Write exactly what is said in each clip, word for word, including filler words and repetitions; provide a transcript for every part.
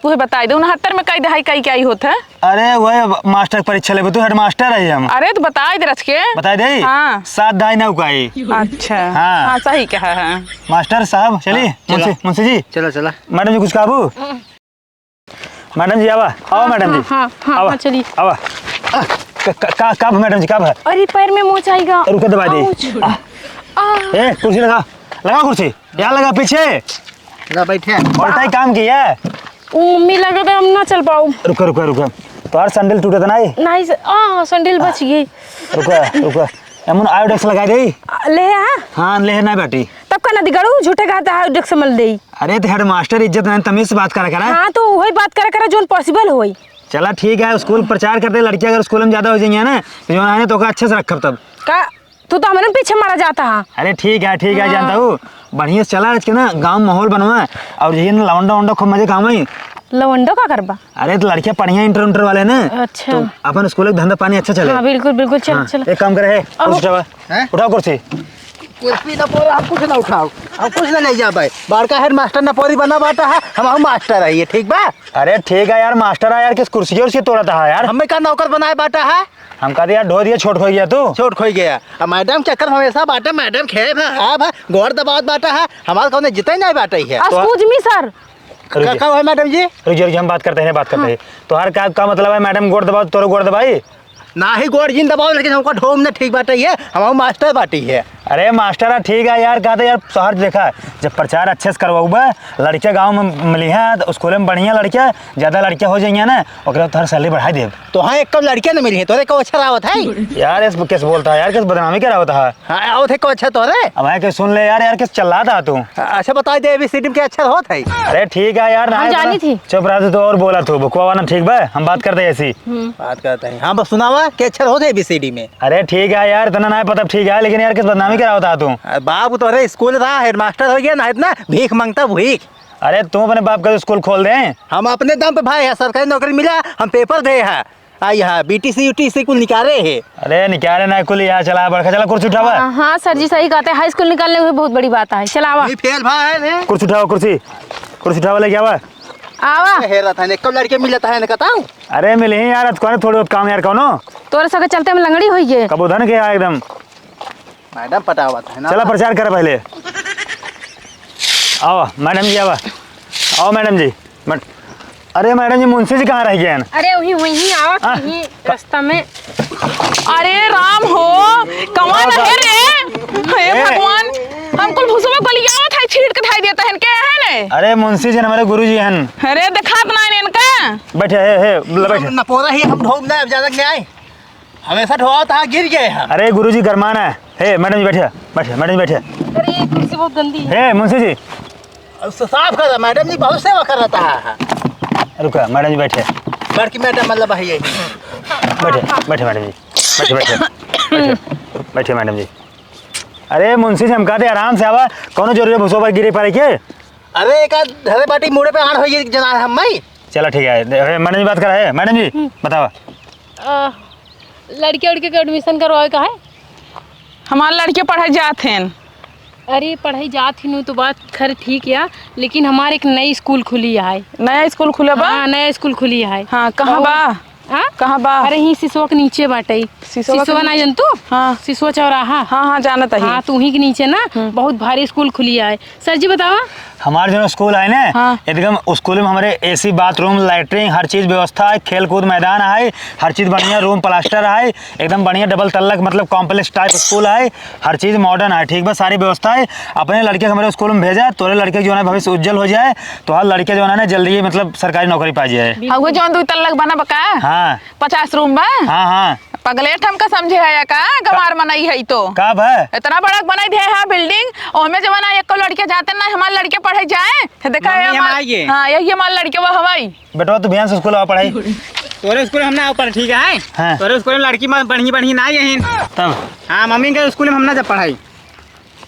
तू ही बताई दे, उनहत्तर में कई दहाई कई के आई होत है? अरे, वह मास्टर के परीक्षा लेबे, तू हेडमास्टर है हम। अरे, तो बताई दे रच के। बताई दे? हाँ। सात दहाई नौ का आई। अच्छा। हाँ। हाँ, सही कहा है। मास्टर साहब, चली। हाँ, चला। मुंशी, मुंशी जी। चला, चला। मैडम जी, कुछ कहबू? मैडम जी, आवा, आवा हाँ, मैडम जी। हाँ, हाँ, हाँ, आवा, हाँ, चली। आवा। आ, का, का, का, का भा मैडम जी, का भा? अरे, पैर में मोच आइगा। रुको, दबाई दे। आउच। आ, आ। ए, कुर्सी लगा, लगा कुर्सी। यहाँ लगा पीछे। ला, बैठे। उल्टा ही काम किया। उ मम्मी लगा तो हम ना चल पाऊ। रुको, रुको, रुको। तोहार सैंडल टूटत नाई? नाई से, आ, सैंडल बच गई। रुको, रुको। एमन आयोडेक्स लगा दे। आ, ले आ। हाँ, ले ना बाटी। तब का नदी गड़ू, झूठे कहा था आयोडेक्स मल दे। अरे, तो हेडमास्टर इज्जत नाई, तमीज से बात करा करा। हाँ, तो वही बात करा करा, जोन possible होई। चला, ठीक है, स्कूल प्रचार करते, लड़कियां अगर स्कूल में ज्यादा हो जाएंगी ना, तो जो है ना, तो ओका अच्छे से रखब तब। का? तू तो हमरे पीछे मारा जाता है। अरे, ठीक है, ठीक है, हाँ। जानता हूँ, बढ़िया से चला आज के ना, गाँव में माहौल बनवा, और यही ना, लौंडा वोंडा खूब मजे का हमाई। लौंडो का करबा? अरे, तो लड़कियां पढ़िया, इंटर उंटर वाले ना, अच्छा। तो अपन स्कूल के धंधा पानी अच्छा चले। हाँ, बिल्कुल, बिल्कुल, चल, हाँ, चल। एक काम करे है, अहो। कुर्सी उठावा। हैं? उठाओ कुर्सी। कुर्सी ना बोला, हम कुछ ना उठाओ, हम कुछ ना ले जा भाई। बड़का हेडमास्टर ना पोरी बना बाटा है, हम, हम मास्टर है ये, ठीक बा? अरे ठीक है यार, मास्टर है यार, किस कुर्सी उर्सी तोड़त है यार? हमें का नौकर बनाए बाटा है? हम कहते यार, ढो दिया, छोट हो गया तू। छोट हो गया। अब मैडम के चक्कर में हमेशा बाटा, मैडम खेब है, खाब है, गोड़ दबावत बाटा है, हमारे कौन जिते नहीं बाटे है। Excuse me, sir। रुक का, जा। का हुआ मैडम जी? रुक जा, रुक जा, हम बात करते हैं, बात करते हाँ। हैं। तोहार का, का मतलब है मैडम गोड़ दबाओ, तोरो गोड़ दबाई? ना ही गोड़ जिन दबाओ, लेकिन हमको ढोम न ठीक बाटे है, हम मास्टर बाटी है। अरे मास्टर है, ठीक है यार, कहते यार, तोहार देखा, जब प्रचार अच्छे से करवाऊबा, लड़के गाँव में मिली हैं, तो स्कूल में बढ़िया लड़के, ज्यादा लड़के हो जाइए ना, ओकरे बाद तोहार सैलरी बढ़ाई देब। तो हाँ, एक कम लड़के न मिली हैं, तोरे को अच्छा रावत है। यार, इस किस बोलता है यार, किस बदनामी करावत है? हाँ, आवत है को अच्छा तोरे। अब है कि सुन ले यार, यार, किस चिल्लाता है तू? अच्छा, बताई दे, एबीसीडी में के अच्छा होत है? अरे ठीक है यार, ना हम है जानी थी। चुप रहा तू, तो और बोला तू, बकवा वाला ठीक बा, हम बात करते हैं ऐसी। हम्म। बात करते हैं। हाँ, बस सुनावा, के अच्छा होत है एबीसीडी में? अरे ठीक है यार, इतना ना पता, ठीक है, लेकिन यार, किस बदनामी करावत है तू? अरे बाबू, तोरे स्कूल रहा, हेडमास्टर हो गया ना, इतना भीख मांगता भीख। अरे, तू अपने बाप का स्कूल खोल दे। हम अपने दम पे भाई है, सरकारी नौकरी मिला, हम पेपर दे है। आई है, बीटीसी, यूटीसी कुल निकाले है। अरे, निकाले ना कुल, यहाँ चला, बड़का चला, कुर्सी उठावा। हाँ, हाँ, सर जी सही कहते हैं, हाई स्कूल निकालने हुए बहुत बड़ी बात है। चलावा। ये फेल भा है रे। कुर्सी उठावा, कुर्सी, कुर्सी उठावा, लेके आवा। आवा। हेरा था, एक लड़के मिलता है ना, कहता हूँ। अरे, मिले ही यार, आज कौन थोड़े बहुत काम यार, कौनो। तोरे सके चलते में लंगड़ी होई गे। कबो धन के आ एकदम। मैडम पटावत है ना। चला, प्रचार कर पहले। आओ मैडम जी, आओ। आओ मैडम जी। मैड-, अरे मैडम जी, मुंशी जी कहाँ रह गए हैं? अरे वही, वही आवत, हाँ? वही रास्ता में। अरे राम हो, कौन है रे? हे ए। भगवान, हम कुल भुसवा गलियावत है, छीट के धाई देता है, के है ने? अरे मुंशी जी, हमारे गुरु जी हैं। अरे दिखात ना इनका। बैठे, हे, हे, ले बैठे। हम नपोरा ही, हम ढोब ना, अब ज्यादा नहीं आए। हमेशा ढोआ था, गिर गए हम। अरे गुरुजी गरमाना है। हे मैडम जी बैठे, बैठे, मैडम जी बैठे। अरे ये कुर्सी बहुत गंदी है। हे मुंशी जी। अब स-, साफ कर, मैडम जी बहुत सेवा कर रहता है। रुका, मैडम जी बैठे। बड़की मैडम मतलब है ये। बैठे, बैठे मैडम जी। बैठे, बैठे। बैठे, बैठे मैडम जी। अरे मुंशी जी, हम कहते आराम से आवा, कौनो जरूरी भुसो पर गिरे पड़े के? अरे एक आध धरे बाटी मुड़े पे आड़ होई जना हम मई। चला ठीक है, अरे मैडम जी बात करा है, मैडम जी हम्म। बतावा। अ, लड़के उड़के के एडमिशन करवावे का है? हमार लड़के पढ़े जात हैं। अरे पढ़े जात ही नु तो बात खैर ठीक या, लेकिन हमार एक नई स्कूल खुली है। नया स्कूल खुला बा? हाँ, नया स्कूल खुली है। हाँ, कहाँ और बा? हाँ? कहाँ बा? अरे ही सिसवा के नीचे बाटे। सिसवा के सिसवा नीचे? ना जानतू? हाँ। सिसवा चौराहा। हाँ, हाँ, जानत है। हाँ, तो वहीं के नीचे ना हम्म। बहुत भारी स्कूल खुली है। सर जी बतावा। हमार जो स्कूल है ना, हाँ। एकदम स्कूल में हमारे एसी बाथरूम, लैट्रिन, हर चीज व्यवस्था है, खेल कूद मैदान है, हर चीज बढ़िया, रूम प्लास्टर है, एकदम बढ़िया डबल तल्ला के, मतलब कॉम्प्लेक्स टाइप स्कूल है, हर चीज मॉडर्न है, ठीक बा, सारी व्यवस्था है। अपने लड़के के हमारे स्कूल में भेजा, तोरे लड़के के जो है भविष्य उज्जवल हो जाए, तो हर लड़के जो है ना जल्दी ही मतलब सरकारी नौकरी पा जाए। हाँ, वो जौन दो तल्ला के बना बा का? हाँ। पचास रूम बा? हाँ, हाँ। पगलेट हमका समझे है या का? गंवार मनई है तो। का बा? इतना बड़ा बनाई दे है बिल्डिंग, ओहमे जवन है एको लड़के जाते ना, हमार लड़के पढ़े जाए। देखा मम्मी, है हम हमार, आइए। हाँ, यही हमार लड़के वो हवाई। बेटवा, तू बिहान से स्कूल आवा पढ़ाई। तोरे स्कूल हम ना ऊपर, ठीक है? हाँ। तोरे स्कूल में लड़की म-, बढ़िया, बढ़िया ना आई हैं। तब? हाँ, मम्मी के स्कूल में हम ना जब पढ़ाई।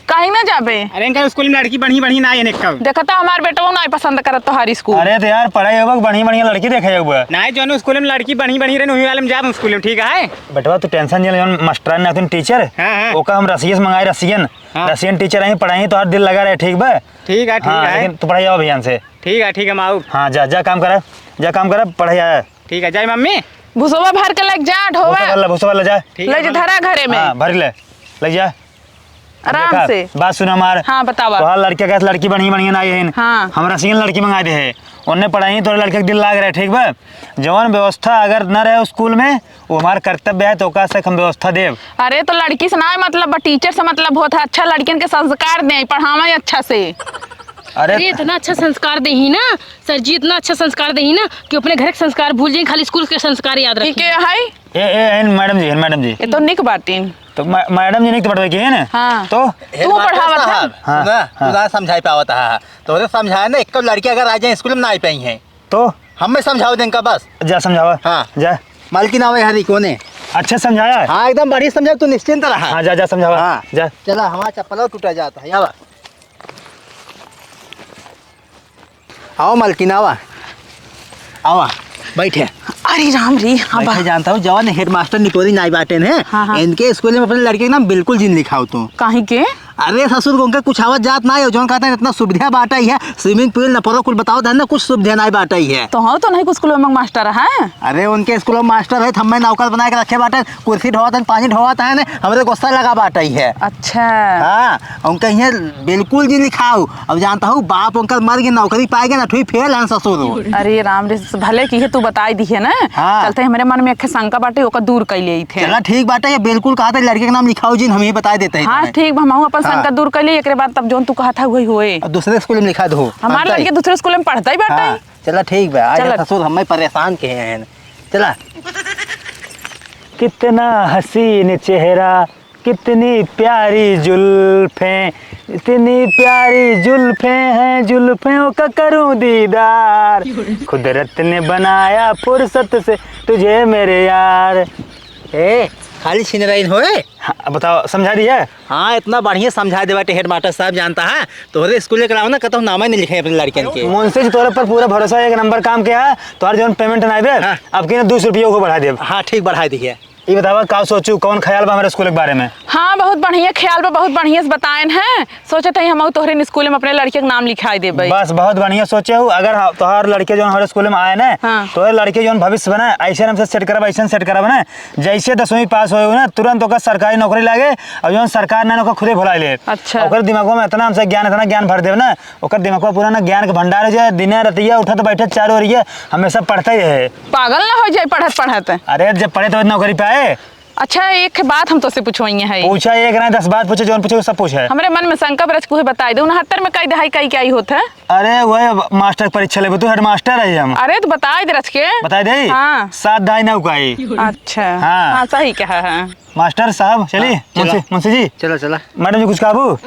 काहे ना जाबे? अरे, इनका स्कूल में लड़की बढ़िया, बढ़िया ना आई हैं, एक कब। देखा तो हमार बेटवा ना पसंद करत तोहार स्कूल। अरे, तो यार, पढ़ाई होगा, बढ़िया, बढ़िया लड़की देखे होगा। नहीं, जौन स्कूल में लड़की बढ़िया, बढ़िया रहे, वही वाले में जाब स्कूल में, ठीक है? बेटवा, तू टेंशन नहीं ले, जौन मास्टर ना, तुम टीचर, हाँ, हाँ। ओका हम रसियस मंगाए, रसियन। हाँ। रसियन टीचर आई, पढ़ाई, तो हर दिल लगा रहे, ठीक बा? ठीक है, ठीक हाँ, है। लेकिन तू पढ़ाई आओ बिहान से। ठीक है, ठीक है, हम आउब। हाँ, जा, जा काम करा, जा काम करा, पढ़ाई आया। ठीक है, जाई मम्मी। भुसवा भर के लग जा, ढोवा। भुसवा भर ले, भुसवा भर ले जा। ठीक है, ले जा, मम्मी। धरा घरे में। हाँ, भर ले, ले जा। आराम देखा, से। बात सुन हमार। हाँ, बतावा। तोहार लड़के का लड़की बढ़िया, बढ़िया ना आई है। हाँ। हमरा सिंगल लड़की मंगा दे है। उन्ने पढ़ाई तोरे लड़के के दिल लाग रहे, ठीक बा? जवन व्यवस्था अगर न रहे स्कूल में, वो हमार कर्तव्य है, तो ओका से हम व्यवस्था देब। अरे, तो लड़की से ना मतलब बा, टीचर से मतलब होत है। अच्छा लड़कियन के संस्कार दें, पढ़ावें अच्छा से। अरे अरे, इतना अच्छा संस्कार देही ना, सर जी, इतना अच्छा संस्कार देही ना कि अपने घर के संस्कार भूल जाई, खाली स्कूल के संस्कार याद ई रखी। के है? ए, ए, ए, मैडम जी, मैडम जी। ये तो निक बाटिन। तो मै-, मैडम जी निक तो पढ़वे की है ना? हाँ। तो? हेडमास्टर पढ़ावत है? साहब, हाँ, सुना, हाँ। तू ना समझाई पावत है। तोरे समझाए ना, एक लड़की अगर आ जाए स्कूल में ना आई पाई है। तो? हमें समझाओ दिन का बस। जा समझावा। हाँ। जा। मालकिन आवे हरी कोने। अच्छा समझाया? हाँ, एकदम बढ़िया समझाओ, तू निश्चिंत रहा। हाँ, जा, जा समझावा। हाँ। जा। चला, हमारा चप्पलो टूटा जाता है, आवा। आओ मालकिन, आवा। आवा, बैठे। अरे राम रे, हाँ बा। बैठे जानता हूँ, जवन हेडमास्टर निपोरी नाई बाटेन है, हाँ, हाँ। इनके स्कूल में अपने लड़के के नाम बिल्कुल जिन लिखाओ तू। काहे के? अरे ससुर, उनका कुछ आवत जात ना है, जौन कहते हैं इतना सुविधा बाटा ही है, swimming pool न परो कुल बताओ धन, कुछ सुविधा ना बाटा ही है। तो हाँ, तो नहीं कुछ स्कूल में मास्टर है? अरे उनके स्कूल में मास्टर है, हमें नौकर बना के रखे बाटे, कुर्सी ढोवत है, पानी ढोवत है ने, हमरे गुस्सा लगा बाटा ही है। अच्छा। हाँ, उनका ये बिल्कुल जी लिखाओ। अब जानता हूँ, बाप उनका मर गए, नौकरी पाए गए, ना ठुई फेल हैं ससुर। अरे राम रे, भले की है तू बताई दी है ना, हाँ। चलते हमरे मन में एक शंका बाटे, ओकर दूर कर ले थे। चला ठीक बाटे, ये बिल्कुल कहा था, लड़के के नाम लिखाओ जिन, हम ही बताई देते हैं हाँ, तुम्हें। ठीक बा, हम अपन हाँ। शंका दूर कर ली, एकरे बाद तब जोन तू कहा था वही होए। अब दूसरे स्कूल में लिखा दो। हमारे अंतर। लड़के दूसरे स्कूल में पढ़ता ही बाटे। हाँ, चला ठीक बा, आज चला। ससुर हमें परेशान के हैं। चला। कितना हसीन चेहरा, कितनी प्यारी जुल्फें, इतनी प्यारी जुल्फें हैं, जुल्फों का करूं दीदार। कुदरत ने बनाया फुर्सत से तुझे मेरे यार। ए, खाली छिनराइन होए? हाँ, अब बताओ, समझा दिया? हाँ, इतना बढ़िया समझा दे बाटे हेडमास्टर साहब, जानता है, तोहरे स्कूल के अलावा ना कतहु नामे नहीं लिखे अपने लड़कन के। मुंशी जी, तोहरे पर पूरा भरोसा है, एक नंबर काम किया है, तोहर जौन payment ना आवे, हाँ। अब की ना दो सौ रुपये को बढ़ा दे। हाँ, ठीक, बढ़ा दिए। ई बतावा, का सोचू, कौन ख्याल बा हमारे स्कूल के बारे में? हाँ, बहुत बढ़िया ख्याल बा, बहुत बढ़िया से बताएन हैं। सोचत हई हमहू तोहरे स्कूल में अपने लड़के के नाम लिखाई देबे। बस, बहुत बढ़िया सोचे हो। अगर ह-, तोहार लड़के जौन हमारे स्कूल में आए ना, हाँ। तोहरे लड़के जौन भविष्य बने, ऐसे हम से set करब, ऐसे set करब ना, जैसे दसवीं पास होए हो ना, तुरंत ओकर सरकारी नौकरी लागे, और जौन सरकार ना ओकर खुदे भुला ले। अच्छा। ओकर दिमागवा में इतना हमसे ज्ञान, इतना ज्ञान भर देब ना, ओकर दिमागवा पूरा ना ज्ञान के भंडार हो जाए, दिने रतिया उठत बैठत चारों ओरिया हमेशा पढ़ते ही रहे। पागल ना हो जाए पढ़त पढ़त। अरे, जब पढ़े तब नौकरी पाए। अच्छा, एक बात हम तोसे पूछवइये है। पूछा, एक ना दस बात पूछे, जौन पूछे सब पूछे। हमरे मन में शंका बरस कुहे बताई दे, उनहत्तर में कई दहाई कई क्या ही होत है? अरे, वह मास्टर के परीक्षा लेबे, तू हेडमास्टर है हम। अरे, तो बताई दे रच के। बताई दे? हाँ। सात दहाई नौ का ही। अच्छा। हाँ। हाँ, सही कहा है। मास्टर साहब, चली, हाँ, चलो। मुंशी, मुंशी जी। चलो, चलो। मैडम जी, कुछ कहबू?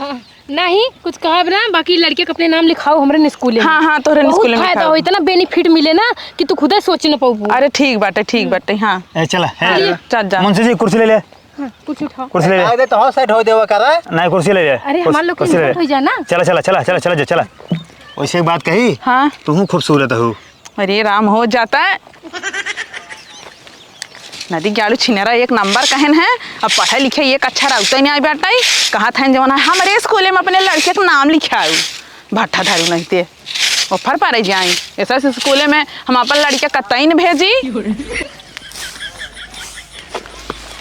नहीं, कुछ कहब ना, बाकी लड़के के अपने नाम लिखाओ हमरे स्कूल में। हाँ, हाँ, तोहरे बहुत स्कूल में फायदा लिखाओ। हो, इतना benefit मिले ना कि तू खुदे सोच न पाऊ। अरे ठीक बाटे, ठीक बाटे, हाँ। ए, चला, है। हाँ, चला। चल जा। मुंशी जी, कुर्सी ले ले। हाँ, कुछ उठाओ। कुर्सी ले ले। अरे तो हाँ, set हो देवा करा। नहीं, कुर्सी ले ले। अरे, कुर्सी, हमारे लोग के कुर्सी ले ले। Invite हो जाए ना। चला, चला, चला, चला, चला, चला। वैसे एक बात कही, हाँ। तू खूबसूरत हो। अरे राम, हो जाता है। नदी के आलू छिनेरा एक नंबर कहन है, अब पढ़े लिखे एक अक्षर आउते नहीं आई बाटई। कहा था जवन है, हमरे स्कूले में अपने लड़के के नाम लिखाऊ। भट्ठा धारू नहीं ते, वो फर पारे जाई। ऐसा से स्कूले में हम अपन लड़के कतई न भेजी।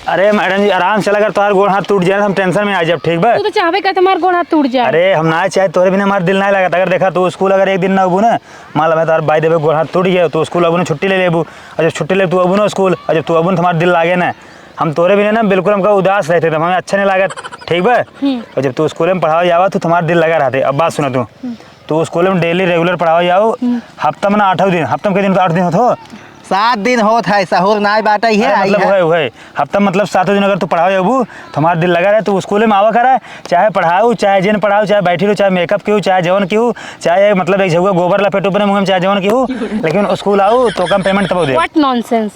अरे मैडम जी, आराम से, अगर तोहार गोड़ हाथ टूट जाए, हम tension में आ जाब, ठीक बा? तू तो चाहबे कर तुम्हार गोड़ हाथ टूट जाए। अरे हम ना चाहे, तोरे बिना हमार दिल ना लागत। अगर देखा, तू स्कूल अगर एक दिन ना अबू ना, मान ला, मैं तोहार बाई देबे, गोड़ हाथ टूट गया, तू स्कूल अबू ना, छुट्टी ले लेबू। और जब छुट्टी ले, तू अबू ना स्कूल, और जब तू अबू ना, तो हमार दिल लागे ना। हम तोरे बिना ना बिल्कुल हमका उदास रहते थे, हमें अच्छा नहीं लागत, ठीक बा? हम्म। और जब तू स्कूल में पढ़ावा जावा, तो हमार दिल लगा रहते। अब बात सुना तू, हम्म। तू स्कूल में daily regular पढ़ावा जाओ, हम्म। हफ्ता में ना आठों दिन, हफ्ता में के दिन, तो आठ दिन होत हो? सात दिन होत है, सहूर नाय बाटई है, अरे, आई मतलब है। उहे, उहे। हफ्ता मतलब सातों दिन अगर तू पढ़ावे अबू, तो हमार दिल लगा रहे, तू स्कूल में आवा करा, चाहे पढ़ाऊ, चाहे जिन पढ़ाऊ, चाहे बैठी रहो, चाहे makeup किहू, चाहे जवन किहू, चाहे मतलब एक झउआ गोबर लपेट ऊपर मुँह में, चाहे जवन किहू, लेकिन स्कूल आऊ तो कम payment तब दे। What nonsense?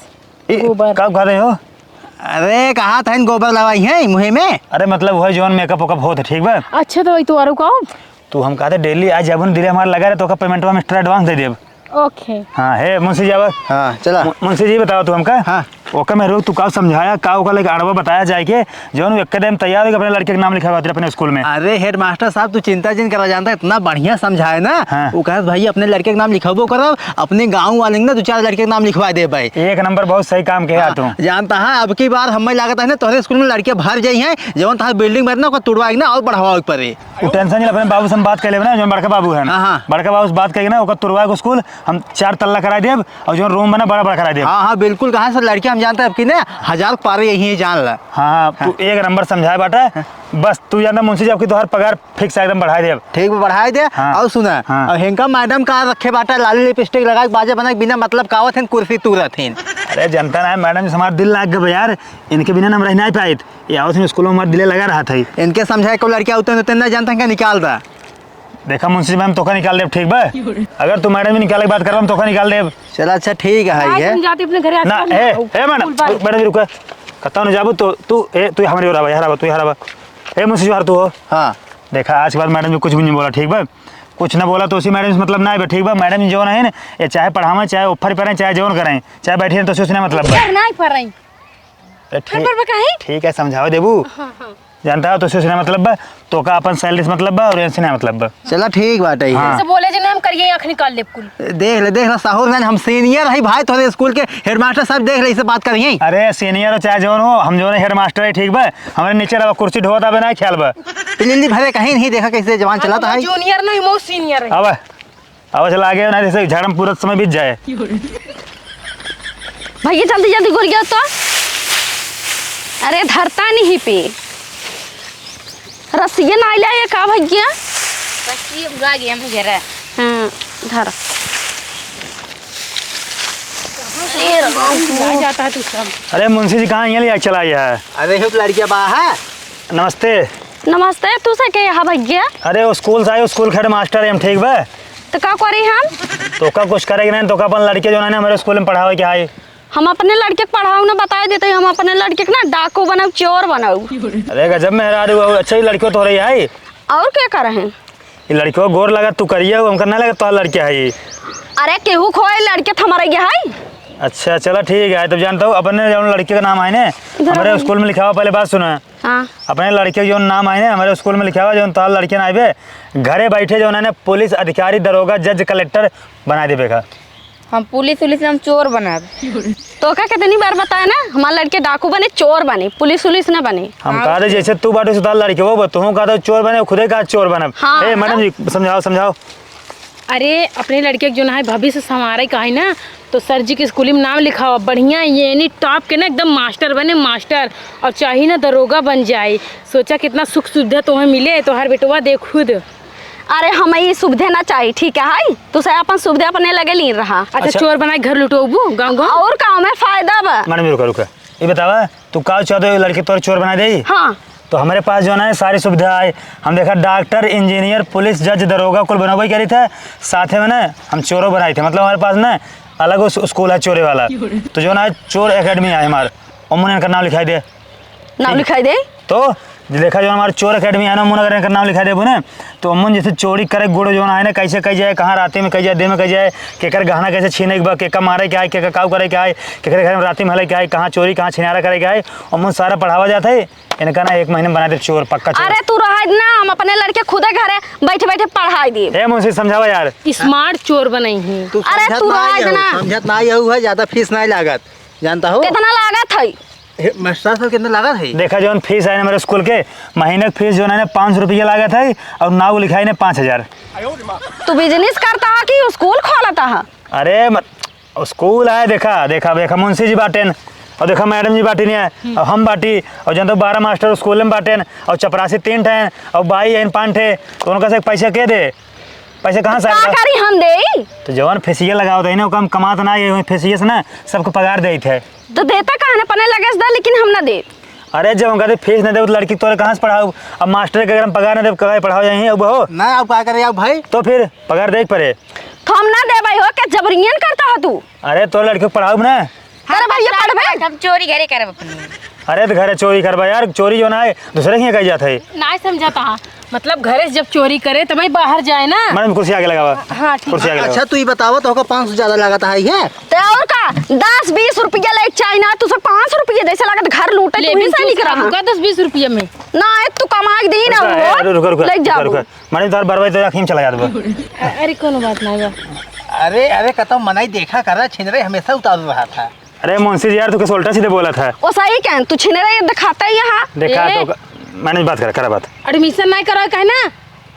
ए, गोबर। का कह रहे हो? अरे, कहा था इन गोबर लवाई है मुँह में? अरे, मतलब उहे जवन makeup वेकअप होत है, ठीक बा? अच्छा, तो वही तो आरो का? तू हम कहते daily आ जाबू न, दिले हमार लगा रहे, तो का payment में extra advance दे देब। OK। हाँ, हे मुंशी जी, आवा। हाँ, चला। मु-, मुंशी जी, बताओ तू हमका। हाँ। ओका मेहरो तू का समझाया, का ओका लइके अड़वा बताया जाए के, जौन उ एकदम तैयार होइके अपने लड़के के नाम लिखावा खातिर अपने स्कूल में? अरे हेडमास्टर साहब, तू चिंता जिन करा, जानता, इतना बढ़िया समझाए ना। हाँ। उ कहत, "भैया, अपने लड़के के नाम लिखबो करब, अपने गाँव वाले के ना दो चार लड़के के नाम लिखवा देब भाई।" एक नंबर, बहुत सही काम किया हाँ, तू। जानता है, अब की बार हमें लागत है ना, तोहरे स्कूल में लड़के भर जाई हैं, जौन तहार बिल्डिंग बने ना, ओकर तुड़वा के ना और बढ़ावा के पड़े। उ टेंशन नहीं, अपने बाबू से हम बात कर लेब ना, जौन बड़का बाबू है ना। हाँ, हाँ। बड़का बाबू से बात करके ना, ओकर तुड़वा के स्कूल हम चार तल्ला कराई देब और जौन रूम बना बड़ा बड़ा कराई देब। हाँ, हाँ, बिल्कुल। कहाँ से लड़के हम जानते हैं, अब की ना हजार पारे यही है, जान ला। हाँ, हाँ, तू हाँ। एक नंबर समझाए बाटा। हाँ। बस तू जानता मुंशी जी, अब की तोहर पगार फिक्स एकदम बढ़ाई देब। ठीक बा, बढ़ाई दे। हाँ। और सुना, हाँ। और हेंका मैडम का रखे बाटा, लाली लिपस्टिक लगा के बाजे बना के बिना मतलब का आवत हैं, कुर्सी तूरत हैं। अरे जनता ना है, मैडम जी हमार दिल लाग गए यार, इनके बिना ना हम रह नहीं पाइत। ये आवत हैं स्कूल में हमार दिले लगा रहा था। इनके समझाए को लड़के उतने उतने ना जानता हैं, क्या निकाल दा। देखा मुंशी जी, हम तोका निकाल देब, ठीक बा? अगर तू मैडम जी निकाले के बात करब, हम तोका निकाल देब। चला अच्छा ठीक है, ना ये। समझाती अपने घरे ना, आजकल ए, ना। ए मैडम, स्कूल पर। मैडम जी रुका। कत्ता न जाबू तो तू, ए, तू हमारी ओर आवा, यहाँ आवा, तू यहाँ आवा। ए मुंशी जी, बाहर तू हो। हाँ। देखा, आज के बाद मैडम जी कुछ भी नहीं बोला, ठीक बा? कुछ ना बोला तो उसी मैडम से मतलब ना आवे, ठीक बा? मैडम जी जौन है ना, ये चाहे पढ़ावें, चाहे ऊपर पढ़ें, चाहे जौन करें, चाहे बैठे हैं तो उसी से ना मतलब बा। ऊपर ना ही पढ़ें। अरे ठीक, पर बा कहीं? ठीक है, समझावा देबू। हाँ, हाँ। जानता हो, तो उसी से ना मतलब बा, तोका अपन सैलरी से मतलब बा और इनसे ना मतलब बा। चला ठीक बाटे, हाँ। इनसे बोले जे ना हम करिए आँख निकाल लेब कुल। देख ले, देख ले, साहूर जान, हम सीनियर है भाई तोहरे स्कूल के, हेडमास्टर साहब देख ले, इसे बात करिए। अरे सीनियर हो चाहे जौन हो, हम जौन हेडमास्टर है, ठीक बा? हमारे नीचे रहा कुर्सी ढोता बे ना ख्याल बा। पिलिंदी भरे कहीं नहीं देखा कैसे जवान चलाता है। जूनियर नहीं, मो सीनियर है। अब आवा चला आगे ना, जैसे झाड़म पूरा समय बीत जाए। भैया जल्दी जल्दी गुड़ गया तो। अरे धरता नहीं पे। रस्सिया ना ले आए का भैया? रस्सी उड़ा गया हम जरा। हाँ, धर। अरे रघु, आ जाता है तू सब। अरे मुंशी जी कहाँ यहाँ ले चला आया है? अरे हो लड़किया बा है। नमस्ते। नमस्ते, तू से के यहाँ भैया? अरे वो स्कूल से आए, स्कूल के हेडमास्टर है हम, ठीक बा? तो का करी हम? तोका कुछ करे के नहीं, तोका अपन लड़के जौन है ना हमारे स्कूल में पढ़ावे के आई। हम अपने लड़के के पढ़ाऊ ना बताए देते, हम अपने लड़के के ना डाकू बनाऊ, चोर बनाऊ। अरे गजब मेहरारू हो, अच्छा ही लड़को तो रही है। और क्या कर रहे हैं? ये लड़को गोर लगा, तू करिया हो, हमका ना लगा तो लड़के है ये। अरे केहू खोए लड़के तो हमारे ये है। अच्छा चला ठीक है, तब जानता हूँ अपने जौन लड़के का नाम है ना इधर हमारे आओ। स्कूल में लिखा हुआ, पहले बात सुना। हाँ। अपने लड़के के जौन नाम आए ना हमारे स्कूल में लिखा हुआ, जौन तोहार लड़के ना आइबे, घरे बैठे जौन है ना पुलिस अधिकारी, दरोगा, जज, कलेक्टर बना देबे का। हम पुलिस उलिस ना, हम चोर बनब। तोका कितनी बार बताए ना, हमार लड़के डाकू बने, चोर बने, पुलिस उलिस ना बने। हम हाँ। कहा दे जैसे तू बाटू से तोहार लड़के वो, तू कहा दे चोर बने, खुदे कहा चोर बनब। हाँ, ए, हाँ। मैडम जी समझाओ, समझाओ। अरे, अपने लड़के के जौन है भविष्य संवारे का है ना, तो सर जी के स्कूल में नाम लिखावा, बढ़िया यानी टॉप के ना एकदम मास्टर बने, मास्टर, और चाही ना दरोगा बन जाए। सोचा कितना सुख सुविधा तोहे मिले, तोहार बेटवा दे खुद। अरे, हमें ये सुविधा ना चाहिए, ठीक है, है? तू से अपन सुविधा अपने लगे लीन रहा। अच्छा, अच्छा। चोर बनाए घर लुटोबू गाँव गाँव? और का हमें फायदा बा? मैडम, रुका, रुका। ये बतावा, तू का चाहते हो, लड़के तोर चोर बना दे? हाँ। तो हमारे पास जौन है सारी सुविधा है। हम देखा डॉक्टर, इंजीनियर, पुलिस, जज, दरोगा कुल बनबे करी थे, साथे में ना हम चोरो बनाई थे। मतलब हमारे पास ना अलग उस स्कूल है चोरे वाला। तो जौन है चोर एकेडमी है हमार, ओमन इनका नाम लिखाई दे। नाम ठीक। लिखाई दे? तो जे देखा जौन हमार चोर एकेडमी है ना, ओमन अगर इनका नाम लिखाई देबो ना, तो ओमन जैसे चोरी करे गुड़ जौन है ना, कैसे कही जाए, कहाँ राते में कही जाए, दिन में कही जाए, केकर गहना कैसे छीने के बा, केका मारे के आए, केका काऊ करे के आए, केकरे घर में राते में हले के आए, कहाँ चोरी, कहाँ छिनारा करे के आए, ओमन सारा पढ़ावा जाता है। इनका ना एक महीने में बना दे चोर, पक्का चोर। अरे तू रहा ना, हम अपने लड़के खुदे घरे बैठे बैठे पढ़ाई दी। ए मुंशी समझावा यार। स्मार्ट चोर बनाई है। तू अरे समझत तू ना रहा आई हो, ना। समझत ना आई हो, है ज्यादा फीस नहीं लागत, जानता हो? कितना लागत है? हे, मास्टर साहब कितना लागत है? देखा जौन फीस है ना मेरे स्कूल के, महीने की फीस जौन है ना पाँच सौ रुपया लागत है और नाव लिखाई ना पाँच हजार। तू बिजनेस करता है कि स्कूल खोलता है? अरे मत, स्कूल है, देखा, देखा, देखा, मुंशी जी बाटेन, और देखा, मैडम जी बाटी नहीं है, हम्म। और हम बाटी, और जन तो बारह मास्टर स्कूल में बाटेन, और चपरासी तीन ठे, और बाई है पाँच ठे, तो उनका से पैसा के दे? पैसा कहाँ से का आएगा? करी हम देई? तो जवन फेसियल लगावत है ना, ओका हम कमात ना, ये फेसियल से ना सबको पगार देत है। तो देता कहाँ ना, अपने लगे से दा, लेकिन हम ना दे। अरे, जब हम कहते फीस ना देब, तो लड़की तोरे कहाँ से पढ़ाऊ? अब मास्टर के अगर हम पगार ना देब, कहाँ पढ़ाओ यहीं अब हो? ना, अब का करे अब भाई? तो फिर पगार देख पड़े। तो हम ना देबै हो, क्या जबरियन करता है तू? अरे, तोरे लड़के को पढ़ाऊ ना। अरे भैया, पढ़बे? हम चोरी घरे करब अपनी। अरे, तो घरे चोरी करबा यार, चोरी जो ना है, दूसरे के यहाँ कही जात है। ना समझता हाँ, मतलब घरे से जब चोरी करे, तो भाई बाहर जाए ना। मैडम, कुर्सी आगे लगावा। हाँ, ठीक। कुर्सी आगे लगावा। अच्छा, तू ही बतावा, तो ओका पाँच सौ ज्यादा लागत है, है? ते और का? दस बीस रुपया लेके चाही ना, तू सब पाँच सौ रुपया जैसे लागत घर लूटे, ले, तू ही बिन सही चूस निकला खाबू हाँ। का दस बीस रुपया में? ना, ए, तू कमा के दी ना रुका, वो, ए, रुका, रुका, ले रुका, जाबू। रुका। मैडम, तोहर बरवाई तो आँखी में चला जात बा। अ-, अरे, कोनो बात ना बा। अरे, अरे, कतौ मनई देखा करा, छिनरे हमेशा उतारू रहा था। अरे मुंशी जी यार, तू कैसे उल्टा सीधे बोला था? ओ सही कहन, तू छिनरे ये दिखाता ही यहाँ। देखा ए। तो क-, मैडम बात कर, करा बात। Admission नहीं करा कहे ना,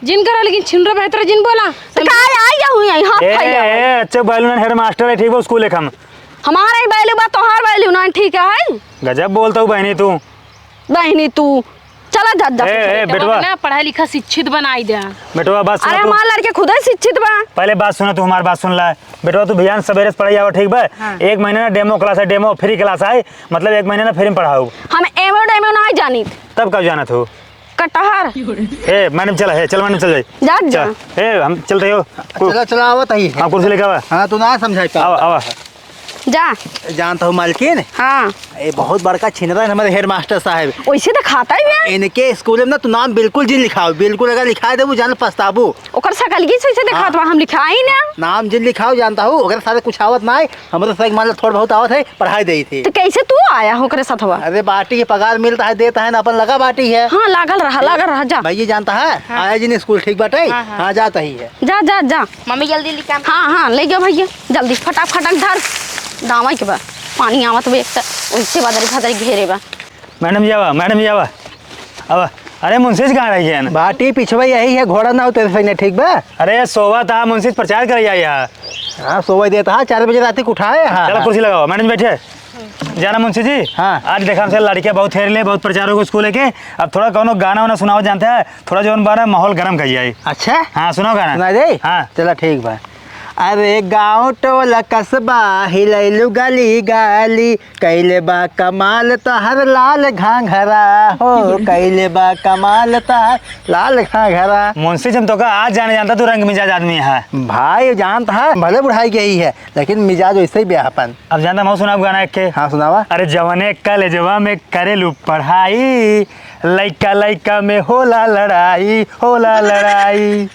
जिन करा लेकिन छिनरे बेहतर जिन बोला। तो का आई या हुई आई, हाँ, ए, फैला। ए, अच्छा बैलू ना हेडमास्टर है, ठीक बा, स्कूल एक हम। हमारा ही बैलू बा, तोहार बैलू ना, ठीक है? गजब बोलता हूँ बहनी तू। बहनी तू, चला जा, जा। ए, ए, बेटवा। ना पढ़ा लिखा शिक्षित बनाई दे। बेटवा, बात सुना अरे, तू। हमार लड़के खुदे शिक्षित बा। पहले बात सुना तू, हमार बात सुन ला। बेटवा, तू भियान सबेरे से पढ़ाई आवा, ठीक बा? हाँ। एक महीना ना demo class है, demo free class है, मतलब एक महीना ना free में पढ़ाऊ। हम एमओ डेमो ना जानी। तब कब जाना तू? कटहर। ए, मैडम चला, ए, चल मैडम चल जाई। जा, जा। चल, ए, हम चलते हो। कु-, चला, चला, आवत ही है। हाँ, कुर्सी लेके आवा। हाँ, तू ना समझाई पावा। आवा, आवा। जा। जानत हो मालकिन? हाँ। ए बहुत बड़का छिनरा है हमारे हेडमास्टर साहब। वैसे तो खाता ही है। इनके स्कूल में ना तू नाम बिल्कुल जिन लिखाओ, बिल्कुल अगर लिखा देबू जान पछताबू। ओकर सकलगी से, से दिखात हाँ। बा, हम लिखाई ना। नाम जिन लिखाओ जानत हो, ओकरे सारे कुछ आवत ना है, हमरे सारे मान लो थोड़ा बहुत आवत है, पढ़ाई देई थी। तो कैसे तू आया हो ओकरे साथवा? अरे बाटी के पगार मिलता है, देता है ना, अपन लगा बाटी है। हाँ, लागल रहा, लागल रहा, जा। भैया जानत है, हाँ। आया जिन स्कूल ठीक बाटे, हाँ, हाँ। हाँ, जात ही है। जा, जा, जा। मम्मी जल्दी निकाल। हाँ, हाँ, ले जाओ भैया, जल्दी फटाक फटाक धर। दावा के बा, पानी आवत बा एक त, उनसे बदरी फदरी घेरे बा। मैडम जी आवा, मैडम जी आवा, आवा। अरे मुंशी जी कहाँ रह गए हैं? बाटी पिछवा यही है, घोड़ा ना उतरे सही ठीक बा? अरे सोवा था मुंशी जी प्रचार कर आया। हाँ, सोवा देता है, चार बजे रात को उठाए। हाँ, चलो हाँ। कुर्सी लगाओ, मैडम जी बैठे। जाना मुंशी जी, हाँ। आज देखा हमसे लड़कियाँ बहुत हेर ले, बहुत प्रचार हो स्कूल के। अब थोड़ा कौनो गाना वाना सुनाओ जानते हैं, थोड़ा जौन बारा माहौल गरम कर जाए। अच्छा? हाँ, सुनाओ गाना। सुना दे? हाँ। चला ठीक बा। अरे गाँव टोला कस्बा हिलैलू गली गली, कैले बा कमाल तहर लाल घाघरा हो, कैले बा कमाल तहर लाल घाघरा। मुंशी जी, हम तो का आज जाने जानता तू रंग मिजाज आदमी है। भाई जानता है, भले बुढ़ाई गई है, लेकिन मिजाज वैसे ही बेहापन। अब जानता मैं सुनाब गाना एक के। हाँ, सुनावा। अरे जवने कॉलेजवा में करेलू पढ़ाई, लइका लइका में होला लड़ाई, होला लड़ाई।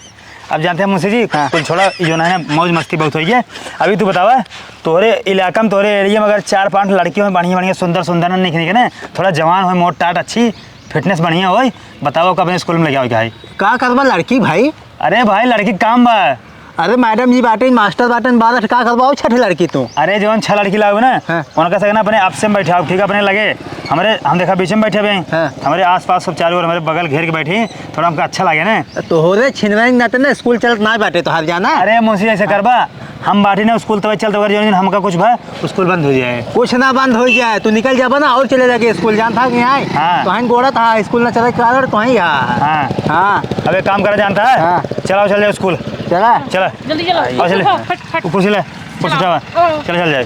अब जानते हैं मुंशी जी, हाँ। कुल छोड़ा, यो ना है, मौज मस्ती बहुत हुई है। अभी तू बतावा, तोहरे इलाका में, तोहरे एरिया में अगर चार पांच लड़की हो बढ़िया बढ़िया, सुंदर सुंदर, ना निक निक, ना थोड़ा जवान हो, मोट टाट, अच्छी फिटनेस बढ़िया हो, बतावा, ओका अपने स्कूल में लेके आओ क्या है? का करबा लड़की भाई? अरे भाई, लड़की काम बा। अरे मैडम जी बाटिन, मास्टर बाटिन, बारह ठे का करबा, और छह ठे लड़की तू। अरे जौन छह लड़की लाओ ना, हाँ। उनका सगना अपने आपसे में बैठाओ, ठीक है, अपने लगे। हमरे, हम देखा बीच में बैठे हुए हैं। हाँ। हमरे आसपास सब चारों ओर हमरे बगल घेर के बैठी, थोड़ा हमका अच्छा लगे ना। तोहरे छिनरई नाते ना स्कूल चलत ना बाटे तोहार जाना। अरे मुंशी ऐसे करबा, हम बाटी ना स्कूल तबे चलते, अगर जौन दिन हमका कुछ भा स्कूल बंद हो जाए। कुछ ना बंद हो जाए, तू निकल जाबा ना और चले जाके स्कूल, जानता कि यहाँ हाँ। तो हम गोड़ा था स्कूल ना चले के कारण तो ही यहाँ। हाँ। हाँ। अब एक काम करा जानता है? हाँ। चलाओ चल जाओ स्कूल। चला। चला। जल्दी चलो। आओ चले। फट, फट। ऊपर से ले। ऊपर से चलाओ। उठावा। ओ। चले चल जाए।